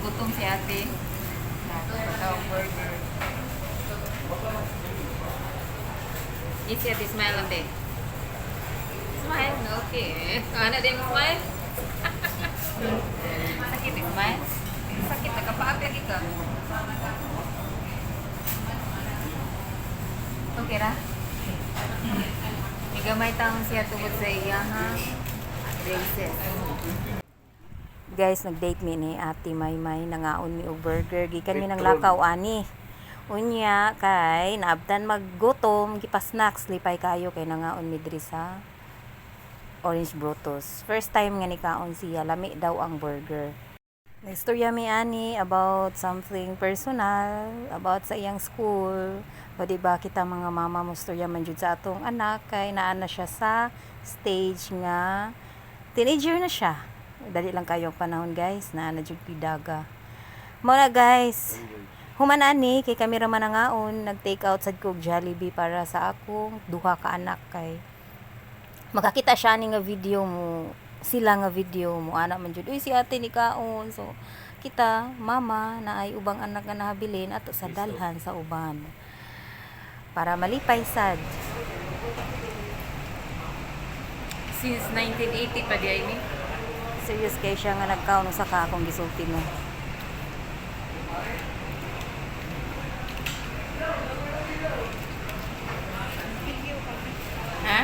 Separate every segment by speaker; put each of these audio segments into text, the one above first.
Speaker 1: Gutom si ate. Nagpatawang burger. Easy ate, smile ate. Smile, okay. Ano din mo smile? Sakit eh, smile? Sakit, nagkapaapi lagi ka. Okay ra? May gamay taon siya tungod sa iya, ha? Braces. Guys, nag-date mi ni Ate Maymay, nangaon mi og burger gikan mi nang lakaw ani. Unya kay naabtan maggutom, gipa-snacks lipay kayo kay nangaon mi diri sa Orange Brutus. First time nga nikaon siya, lami daw ang burger. Nagstorya mi ani about something personal, about sa iyang school. O di ba kita mga mama mo storya man jud sa atong anak kay naa na siya sa stage nga teenager na siya. Dali lang kayo ang panahon, guys, naa na jud pidaga. Mao na, guys. Human ani kay kami ra man nangaon, nag-take out sad ko og Jollibee para sa akong duha ka anak kay makakita siya ani nga video mo, sila nga video mo ana man jud, "Uy, si ate ni kaon." So kita mama na ay ubang anak nga nahabilin ato sa dalhan sa uban para malipay sad.
Speaker 2: Since 1980 pa di ay ni.
Speaker 1: Serious kay siya nga nagkaon sa ka akong gisulti mo.
Speaker 2: Ha?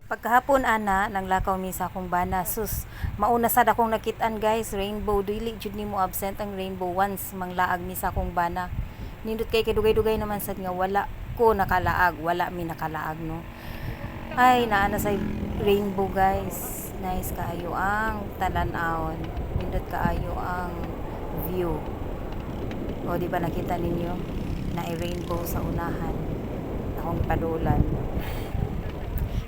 Speaker 1: Pagkahapon ana, nanglakaw mi sa akong bana. Sus, mauna sad akong nakitaan, guys, rainbow. Dili jud nimo absent ang rainbow once manglaag mi sa akong bana. Nindot kay kay dugay-dugay naman sad nga wala ko nakalaag, wala mi nakalaag, no. Ay, naa na sa rainbow, guys. Nice kaayo ang talan-awon. Nindot kaayo ang view. O di ba nakita ninyo na rainbow sa unahan akong padulan.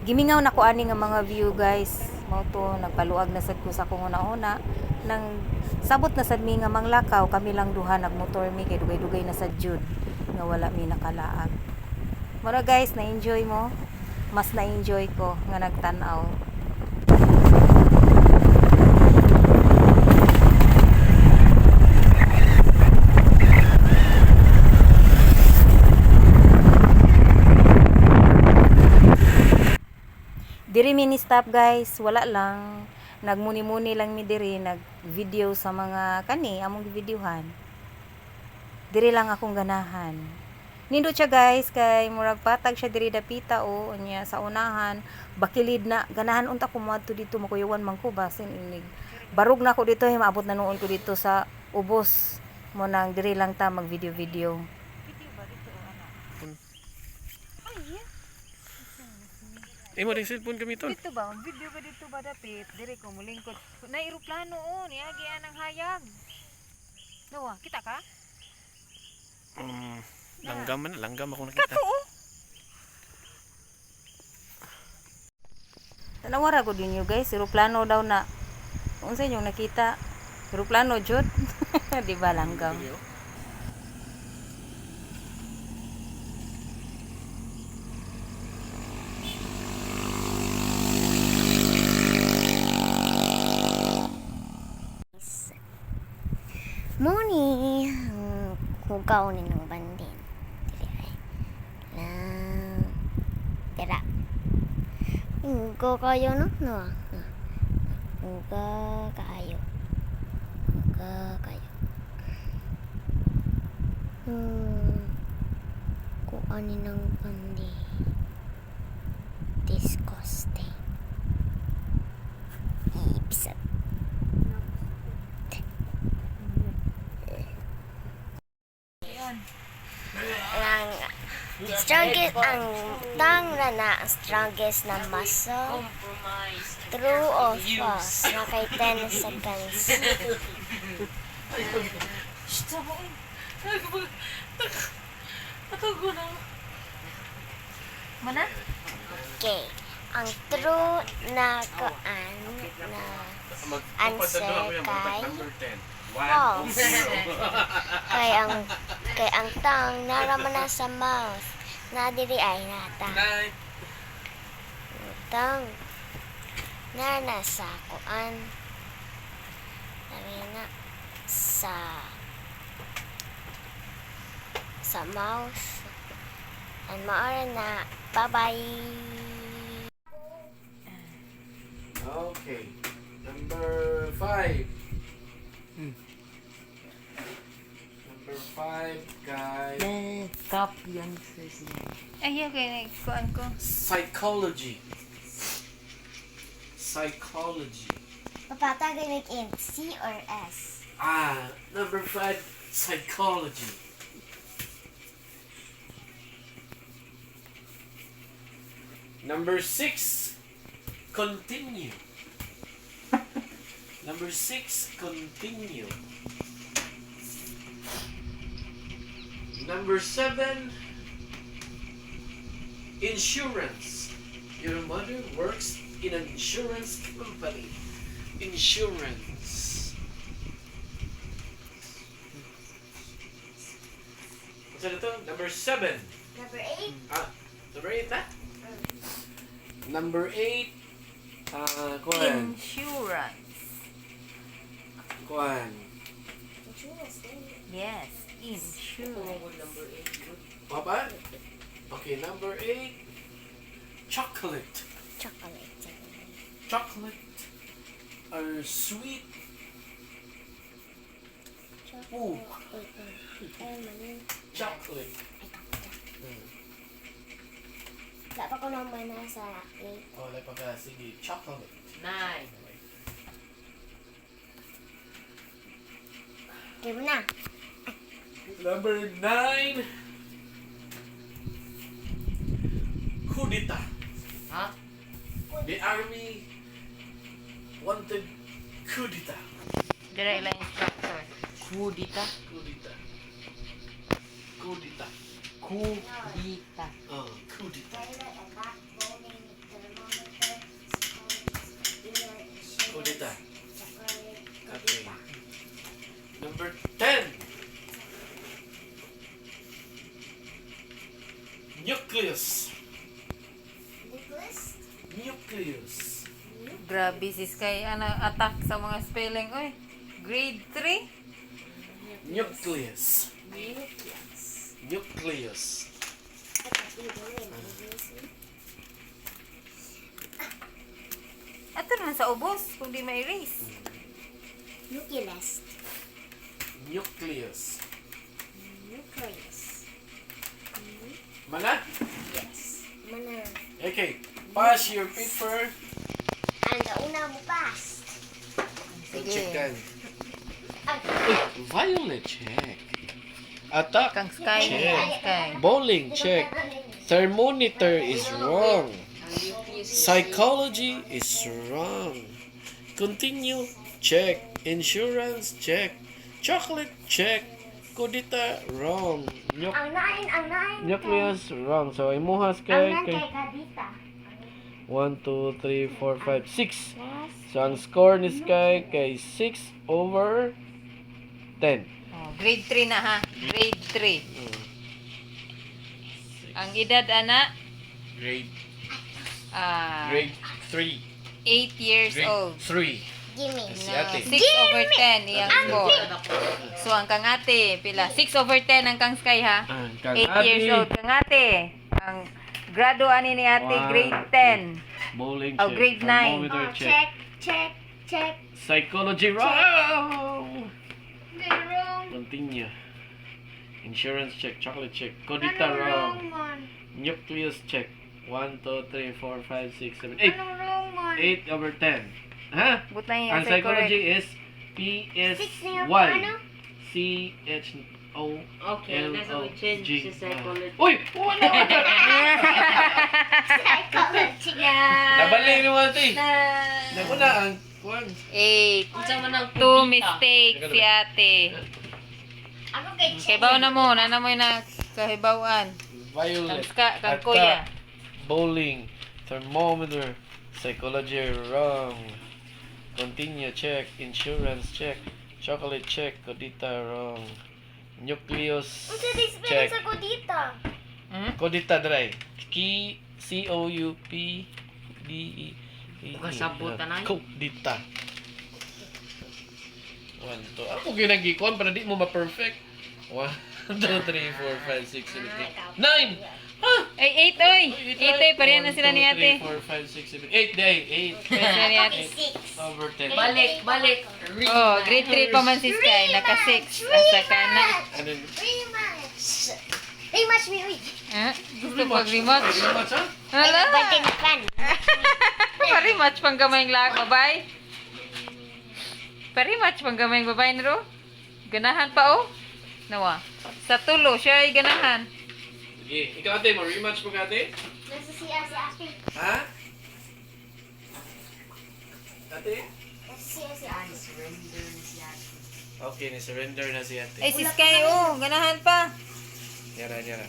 Speaker 1: Gimingaw na ko ani nga mga view, guys. Mao to nagpaluag na sad ko sa akong una-una nang sabot na sad mi nga manglakaw. Kami lang duha, nagmotor mi kay dugay-dugay na sad jud nga wala mi nakalaag. Mura, guys, na-enjoy mo, mas na-enjoy ko nga nagtan-aw. Diri mi ni stop, guys, wala lang. Nagmuni-muni lang mi diri, nag-video sa mga kani among videohan. Diri lang akong ganahan. Nindot siya, guys, kay murag patag siya diri dapita o unya sa unahan bakilid na. Ganahan unta ko moadto dito, makuyawan man ko basin inig. Barug na ko dito, eh, maabot na nuon ko dito sa ubos mo nang diri lang ta mag video video.
Speaker 3: Imo ring cellphone gamiton.
Speaker 1: Dito ba? Mag-video ka dito ba dapit? Dire ko mulingkod. Na eroplano oh, niagi anang hayag. Nawa, kita ka?
Speaker 3: Langgam man, langgam ako nakita.
Speaker 1: Tanawa ra gud ninyo, guys, eroplano daw na. Unsa inyong nakita? Eroplano jud. Di ba langgam?
Speaker 3: Video.
Speaker 4: Muni ang hugaw ni ng bandin. Dili ay. Lang. Tira. Hugaw kayo no? No. Ah. Hugaw kayo. Hugaw kayo. Kuha ni ng bandin. Disgusting. Ibsat. Ang strongest ang tang na na ang strongest na muscle. True or false na kay 10 seconds.
Speaker 1: Mana?
Speaker 4: Okay, ang true na kuan na answer kay false kay ang tang naraman na sa mouth na diri ay nata tang na nasa kuan. Sabi na sa mouse. And maara na. Bye-bye!
Speaker 5: Okay. Number 5. Number 5, guys.
Speaker 2: Top yan first.
Speaker 1: Ay, okay. Kuan ko.
Speaker 5: Psychology. Psychology.
Speaker 4: Papa, tagay in C or S?
Speaker 5: Ah, number 5, psychology. Number 6, continue. Number 6, continue. Number 7, insurance. Your mother works in an insurance company. Insurance. What's that ito? Number 7.
Speaker 4: Number 8.
Speaker 5: Ah, number 8 ha? Number 8. Ah, kuan.
Speaker 1: Insurance.
Speaker 5: Kuan.
Speaker 1: Yes, insurance.
Speaker 2: Number 8.
Speaker 5: Papa? Okay, number 8. Chocolate.
Speaker 4: Chocolate.
Speaker 5: Chocolate or sweet. Ooh,
Speaker 4: Ay, mali.
Speaker 5: chocolate.
Speaker 4: Wala pa ko naman nasa 8.
Speaker 5: Oh, like pagka, sige, chocolate.
Speaker 2: 9.
Speaker 4: Okay mo na.
Speaker 5: Number 9. Coup d'etat.
Speaker 2: Ha?
Speaker 5: The army wanted coup d'etat.
Speaker 1: Dira ila instructor.
Speaker 2: Kudita.
Speaker 5: Coup d'etat. Coup d'etat.
Speaker 2: Kudita.
Speaker 5: Oh, coup d'etat.
Speaker 4: Violet, attack, bowling, thermometer, psychology,
Speaker 5: Coup d'etat.
Speaker 4: chocolate,
Speaker 5: Okay. Number 10. Nucleus.
Speaker 4: Nicholas?
Speaker 5: Nucleus.
Speaker 1: Grabe si Sky ana attack sa mga spelling oy. Grade 3?
Speaker 5: Nucleus.
Speaker 4: Nucleus.
Speaker 5: Nucleus.
Speaker 1: Ato naman sa ubos kung di ma-erase.
Speaker 4: Nucleus.
Speaker 5: Nucleus.
Speaker 4: Nucleus.
Speaker 5: Mana?
Speaker 4: Yes. Mana.
Speaker 5: Okay. Pass your paper.
Speaker 4: Ang una mo pass.
Speaker 5: Check kan.
Speaker 4: Ay.
Speaker 5: Uy, violet check. Attack.
Speaker 1: Kang Sky,
Speaker 5: Check.
Speaker 1: kang Sky.
Speaker 5: Bowling check. Thermometer is wrong. Psychology is wrong. Continue check. Insurance check. Chocolate check. Kudita wrong.
Speaker 4: Ang 9, ang 9.
Speaker 5: Nucleus wrong. So imuhas
Speaker 4: Ang
Speaker 5: kay
Speaker 4: 9
Speaker 5: kay
Speaker 4: kay Kadita.
Speaker 5: 1 2 3 4 5 6.
Speaker 4: Yes.
Speaker 5: So ang score ni Sky kay 6 over 10.
Speaker 1: Oh, grade 3 na ha. Grade 3. Ang edad ana
Speaker 5: Grade
Speaker 1: ah
Speaker 5: grade 3.
Speaker 1: 8 years
Speaker 5: Grade
Speaker 1: old.
Speaker 5: 3.
Speaker 4: Gimme.
Speaker 5: Si ate.
Speaker 1: 6 over 10 iyang score. So ang kang ate pila 6 over 10 ang kang Sky ha.
Speaker 5: Ang kang
Speaker 1: 8 years
Speaker 5: ate.
Speaker 1: old kang ate. Ang grado ani ni ate
Speaker 5: One,
Speaker 1: grade 10.
Speaker 5: Bowling
Speaker 1: Oh,
Speaker 5: check.
Speaker 1: grade 9.
Speaker 5: Thermometer
Speaker 4: Oh,
Speaker 5: check.
Speaker 4: check, check, check.
Speaker 5: Psychology wrong.
Speaker 4: Wrong.
Speaker 5: Continue. Insurance check, chocolate check, Kodita wrong.
Speaker 4: man?
Speaker 5: Nucleus check. 1, 2, 3, 4, 5, 6, 7, 8.
Speaker 4: wrong man?
Speaker 5: 8 over 10. Ha?
Speaker 1: Butang
Speaker 5: Ang
Speaker 1: iyang say correct.
Speaker 5: psychology is P S
Speaker 4: Six na yung
Speaker 5: Y
Speaker 4: ano?
Speaker 5: C H O
Speaker 2: Okay,
Speaker 5: L
Speaker 2: nasa
Speaker 5: O
Speaker 2: may change
Speaker 5: G.
Speaker 2: sa psychology.
Speaker 5: Uy! Wala!
Speaker 4: Psychology.
Speaker 5: Nabalik naman ito eh. Nauna ang kuwan.
Speaker 1: 8.
Speaker 2: Unsa man ang
Speaker 1: Two
Speaker 2: kudita?
Speaker 1: mistakes si ate.
Speaker 4: Ako kay check.
Speaker 1: Kahibaw na mo, nana mo na kahibawan. Kang
Speaker 5: Violet.
Speaker 1: ska, kang
Speaker 5: Attack.
Speaker 1: kuya.
Speaker 5: Bowling. Thermometer. Psychology wrong. Continue check. Insurance check. Chocolate check. Kodita wrong. Nucleus
Speaker 4: Unsa di spelling
Speaker 5: check.
Speaker 4: sa Kodita?
Speaker 5: Kodita dry. K C O U P D E E.
Speaker 2: Kasabutan ay.
Speaker 5: Kodita. 1, 2. Ako ginagikon para di mo ma-perfect. 1, 2, 3, 4, 5, 6, 7, 8, 9! Ha?
Speaker 2: Ay, 8 oy. 8 oy, pareha na sila ni ate.
Speaker 5: 3, 4, 5, 6, 7, 8, day, 8.
Speaker 2: Pareha sila ni ate.
Speaker 4: Six.
Speaker 5: Over 10.
Speaker 2: Balik, balik. Oh, grade 3 pa man si Sky. Naka 6. Asa ka na.
Speaker 5: Ano yun?
Speaker 4: Rematch. Rematch me, uy.
Speaker 2: Ha? Gusto pag rematch.
Speaker 5: Rematch, ha?
Speaker 2: Hala.
Speaker 4: Bantin pan.
Speaker 2: Pa-rematch pang gamayng lag, babay. Pa-rematch pang gamayng babay nero. Ganahan pa oh. Nawa. Sa tulo, siya ay ganahan.
Speaker 5: Sige. Ikaw ate, mo rematch mo ka ate?
Speaker 4: Nasa siya si ate.
Speaker 5: Ha? Ate?
Speaker 4: Nasa siya si ate.
Speaker 5: Okay, ni-surrender na si ate.
Speaker 2: Ay, si Sky, oh. Ganahan pa.
Speaker 5: Yara, yara.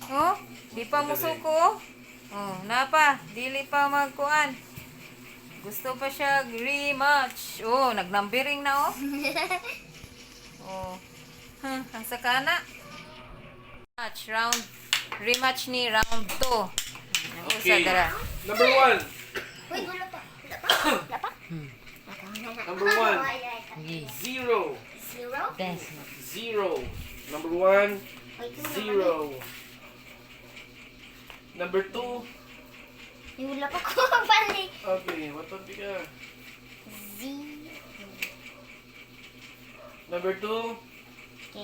Speaker 2: Oh, di pa musuko oh. Oh, na pa. Dili pa magkuan. Gusto pa siya rematch. Oh, nagnumbering na oh. Oh. Ang sakana. Match round rematch ni round 2. Ang usa
Speaker 5: Okay.
Speaker 2: dara.
Speaker 5: Number 1.
Speaker 4: Uy, wala pa. Wala pa? Wala pa?
Speaker 5: Number 1. 0.
Speaker 4: Zero?
Speaker 5: 0. Number 1.
Speaker 4: Wait, wala pa.
Speaker 5: 0. Number 2.
Speaker 4: Wala pa ko. Balik.
Speaker 5: Okay, what topic ka?
Speaker 4: Z.
Speaker 5: Number 2.
Speaker 4: K.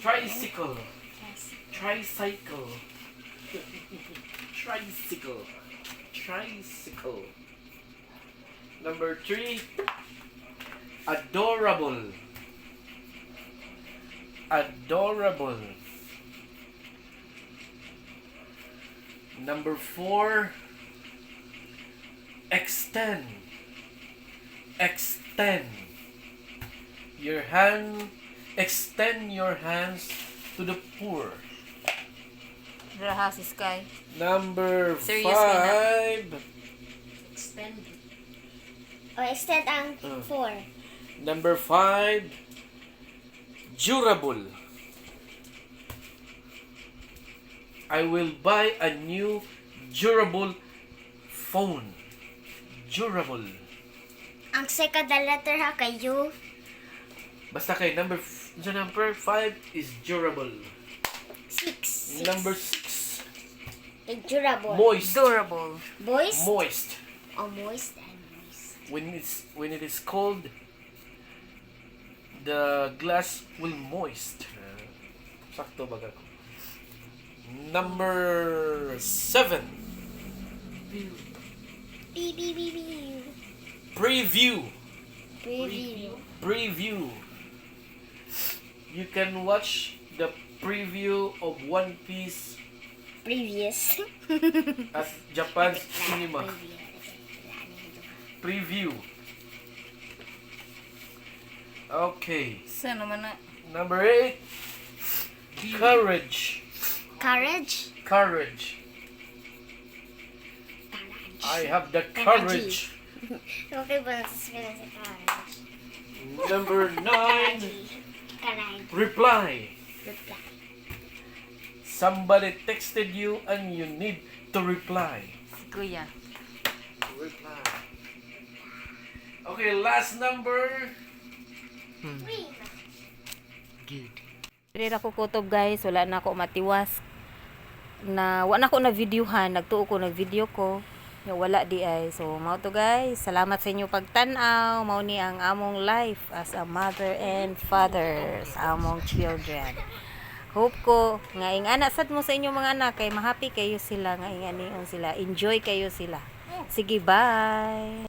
Speaker 5: Tricycle.
Speaker 4: S.
Speaker 5: Tricycle. Tricycle. Tricycle. Number 3. Adorable. Adorable. Number 4. Extend. Extend. Your hand. Extend your hands to the poor.
Speaker 2: Dara ha si Sky.
Speaker 5: Number
Speaker 2: Serious ka na?
Speaker 5: 5.
Speaker 4: O, extend ang 4.
Speaker 5: Number 5. Durable. I will buy a new durable phone. Durable.
Speaker 4: Ang second letter ha kay U.
Speaker 5: Basta kay number 5 is durable.
Speaker 4: 6.
Speaker 5: Number 6,
Speaker 4: Durable.
Speaker 5: moist.
Speaker 2: Durable.
Speaker 4: Moist?
Speaker 5: Moist.
Speaker 4: Oh, moist and moist.
Speaker 5: When it is cold, the glass will moist. Sakto ba ako? Number 7,
Speaker 4: B, B, B, B.
Speaker 5: Preview.
Speaker 4: Preview.
Speaker 5: Preview. You can watch the preview of One Piece
Speaker 4: Previous.
Speaker 5: at Japan's cinema. Preview. Okay.
Speaker 2: Sa naman na?
Speaker 5: Number 8. Courage.
Speaker 4: Courage.
Speaker 5: Courage.
Speaker 4: Courage.
Speaker 5: I have the courage.
Speaker 4: Okay ba nasa sa courage?
Speaker 5: Number 9.
Speaker 4: Courage.
Speaker 5: Reply.
Speaker 4: Reply.
Speaker 5: Somebody texted you and you need to reply.
Speaker 2: Si Kuya.
Speaker 5: Reply. Okay, last number.
Speaker 4: Rematch.
Speaker 1: Dili ra ko kutob guys, wala na ako matiwas na wala na ko na videohan, nagtuo ko nag video ko. Ya, wala di ay. So mao to guys, salamat sa inyo pagtan-aw. Mao ni ang among life as a mother and father sa among children. Hope ko nga ingana sad mo sa inyong mga anak kay mahappy kayo sila nga inganion sila, enjoy kayo sila. Sige, bye.